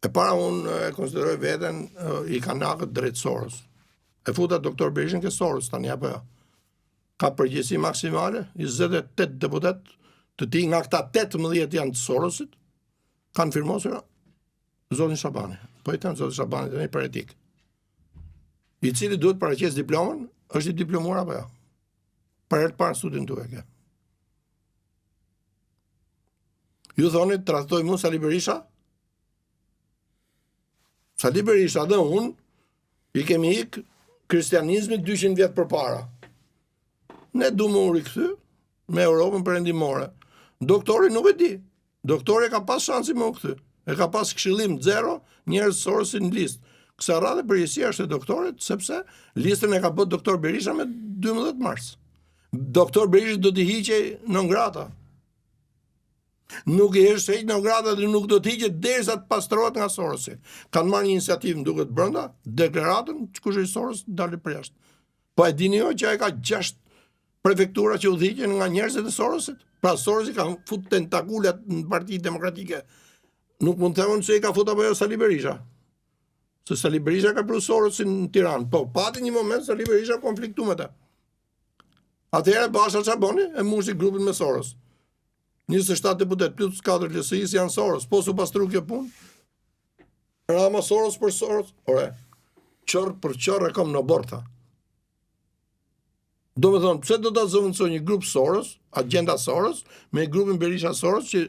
E para unë e konsideroj veten i kanakët drejt Soros. E futa doktor Berishën ke Soros tani apo jo. Ka përgjegjësi maksimale, 28 deputet të tij nga këta 18 janë të Sorosit, kanë firmosur zotin Shabani. Po i them zotin Shabani tani për etikë. I cili duhet paraqesë diplomën, është i diplomuar apo jo? Për herë të parë studion tuaj kjo. Ju thoni tradhtoi mua Sali Berisha? Sali Berisha dhe unë i kemi ik kristianizmit 200 vjet përpara. Ne du me u rikthy me Europën perëndimore. Doktori nuk e di. Doktori e ka pas shansin me u kthy. E ka pas këshillim zero njerëz Sorosi në listë. Kësaj radhe përgjegjësia është e doktorit, sepse listën e ka bërë doktor Berisha me 12 mars. Doktor Berisha do t'i hiqej non grata. Nuk i është heq non grata dhe nuk do të hiqet derisa të pastrohet nga Sorosi. Kanë marrë një iniciativë, më duket brenda, deklaratën, që kush është Soros, dali përjashta. Po e dini jo që ai ka 6 prefektura që udhëhiqen nga njerëzit e Sorosit? Pra Sorosi ka fut tentakulat në Partinë Demokratike. Nuk mund të them unë se i ka fut apo jo Sali Berisha. Se Sali Berisha ka pru Sorosin në Tiranë. Po pati një moment Sali Berisha konfliktu me ta. Atëherë Basha ça boni? E mushi grupin me Soros. 27 deputet plus 4 LSI janë Soros. Po s'u pastru kjo punë? Rama Soros për Soros. Ore, qorr për qorr e kam në oborr. Do me thonë, pse do ta zëvendësoj një grup Soros, agenda Soros, me grupin Berisha Soros, që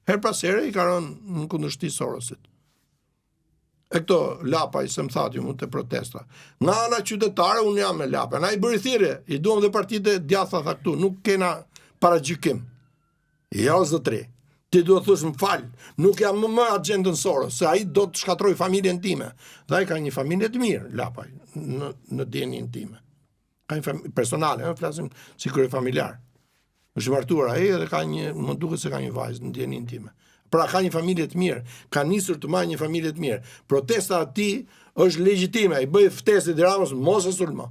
herë pas here i ka rënë në kundërshti Sorosit. E këto Lapaj, se më thatë ju mund të protesta. Nga ana qytetare, unë jam me Lapajn. Ai bëri thirrje, i duam dhe partitë e djathta tha këtu, nuk kena paragjykim. Jo, zotri, ti duhet thush më fal, nuk jam më me agjendën Soros, se ai do të shkatërrojë familjen time. Dhe ai ka një familje të mirë, Lapaj, në, në dijeninë time. Ka një familje personale, ëh, flasim si kryefamiljar. Është martuar ai dhe ka një, më duket se ka një vajzë në dijeninë time. Pra ka një familje të mirë, ka nisur të mbajë një familje të mirë. Protesta e tij është legjitime, i bëj ftesë Edi Ramës mos e sulmo.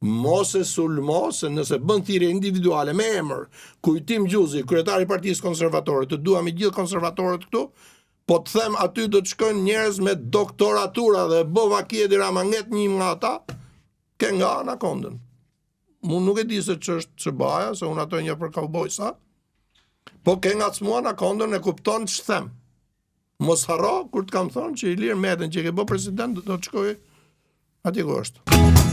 Mos e sulmo se nëse bën thirrje individuale me emër Kujtim Gjuzi, kryetari i Partisë Konservatore, të duam i gjithë konservatorët këtu, po të them aty do të shkojnë njerëz me doktoratura dhe bë vaki Edi Rama nget një nga ata, Ke nga anakondën. Unë nuk e di se ç'është SHBA-ja, se unë ato njoh për kaubojsa, po ke ngacmu anakondën e kupton ç'them. Mos harro kur të kam thonë që Ilir Metën që e ke bë president do të shkojë atje ku është.